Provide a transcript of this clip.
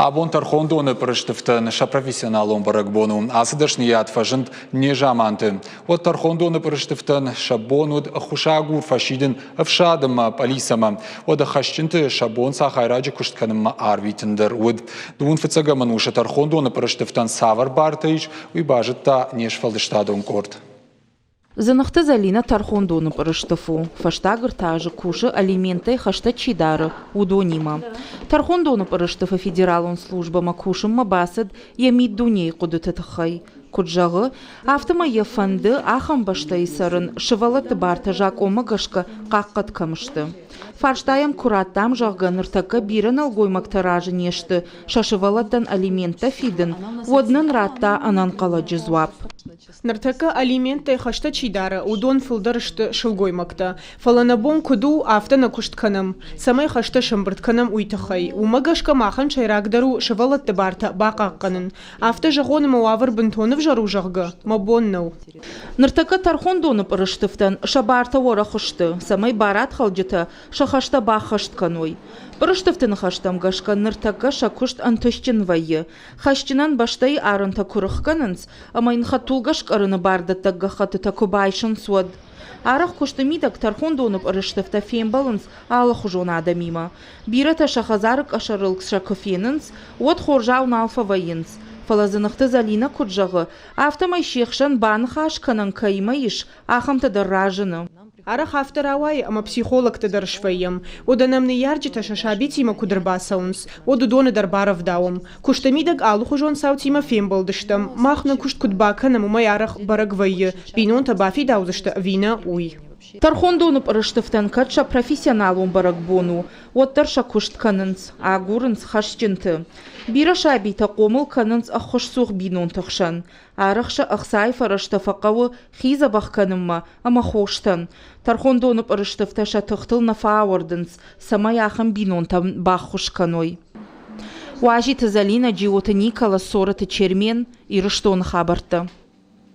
Абон тӕрхондоны пъырыстыфтӕн сӕ профессионалон бӕрӕгбон у. Ацы дӕсныйад фӕзынд незаманты. Уӕд тӕрхондоны пъырыстыфтӕн сӕ бон уыд ӕххуысагур фӕсидын ӕфсад ӕмӕ пъӕлицӕмӕ. Уӕдӕ хӕсджынты сӕ бон сахайраджы куыст кӕнынмӕ арвитын дӕр уыд. Дыууын фыццӕгӕм ӕнусы тӕрхондоны пъырыстыфтӕн цавӕр бартӕ ис, уый базыдта не сфӕлдыстадон къорд. Дзыныхты Зӕлинӕ тӕрхондоны пъырыстыф у. Фӕстаг ӕртӕ азы кусы алименттӕй хӕстӕ чи дары, уыдонимӕ. Тӕрхондоны пъырыстыфы федералон службӕмӕ кусынмӕ бацыд йӕ миддунейы хъуыдыты тыххӕй. Куыд зӕгъы, афтӕмӕй йӕ фӕнды ахӕм бӕстӕйы цӕрын, сывӕллӕтты бартӕ закъонмӕ гӕсгӕ хъахъхъӕд кӕм сты. Фарста йӕм куы радтам, зӕгъгӕ, ныртӕккӕ бирӕ нӕлгоймӕгтӕ разы не сты сӕ сывӕллӕттӕн алименттӕ фидын, уӕд нын радта ӕнӕнхъӕлӕджы дзуапп. Ныртӕккӕ алименттӕй хӕстӕ чи дары, уыдон фылдӕр сты сылгоймӕгтӕ. Фӕлӕ нӕ бон куыд у, афтӕ нӕ куыст кӕнӕм, цӕмӕй хӕстӕ сӕмбырд кӕнӕм, уый тыххӕй. Уымӕ гӕсгӕ махӕн сӕйрагдӕр у сывӕллӕтты бартӕ бахъахъхъӕнын. Афтӕ зӕгъон ӕмӕ уавӕр бынтон ӕвзӕр у, зӕгъгӕ, мӕ бон нӕу. Ныртӕккӕ тӕрхондоны пъырыстыфтӕн сӕ бартӕ уӕрӕх сты, цӕмӕй барадхалджытӕ сӕ хӕстӕ баххӕст кӕной. Пъырыстыфты ныхӕстӕм гӕсгӕ ныртӕккӕ сӕ куыст ӕнтыстджын вӕййы. Хӕсджынӕн бӕстӕйы арӕнтӕ куы рыхгӕнынц ӕмӕ йын хӕдтулгӕ скъӕрыны бардӕттӕг гӕххӕттытӕ куы байсынц, уӕд. Арӕх куысты мидӕг тӕрхондоны пъырыстыфтӕ фембӕлынц алыхуызон адӕмимӕ. Бирӕтӕ сӕ хӕдзары къӕсӕрыл сӕ куы фенынц, уӕд хорзау нал фӕвӕййынц. Фӕлӕ Дзыныхты Зӕлинӕ куыд зӕгъы, афтӕмӕй се хсӕн баныхас кӕнӕн кӕимӕ ис, ахӕмтӕ дӕр разыны. Арӕх афтӕ рауайы, ӕмӕ психологтӕ дӕр свӕййӕм. Уӕдӕ нӕм ныййарджытӕ сӕ сабитимӕ куыд ӕрбацӕуынц, уӕд уыдоны дӕр барӕвдауӕм. Куысты мидӕг алыхуызон цаутимӕ фембӕлдыстӕм. Мах нӕ куыст куыд бакӕнӕм, уымӕй арӕх бӕрӕг вӕййы, бинонтӕ бафидаудзысты ӕви нӕ, уый. Тӕрхондоны пъырыстыфтӕн кӕд сӕ профессионалон бӕрӕгбон у, уӕддӕр сӕ куыст кӕнынц, агурынц хӕсджынты. Бирӕ сабитӕ хъомыл кӕнынц ӕххуысцух бинонты хсӕн. Арӕх сӕ ӕхцайы фӕрӕзтӕ фӕхъӕуы хи дзӕбӕх кӕнынмӕ ӕмӕ хостӕн. Тӕрхондоны пъырыстыфтӕ сӕ тыхтыл нӕ фӕауӕрдынц, цӕмӕй ахӕм бинонтӕн баххуыс кӕной. Уазиты Зӕлинӕ, Джиоты Никола, Цорӕты Чермен, Ирыстоны хабӕрттӕ.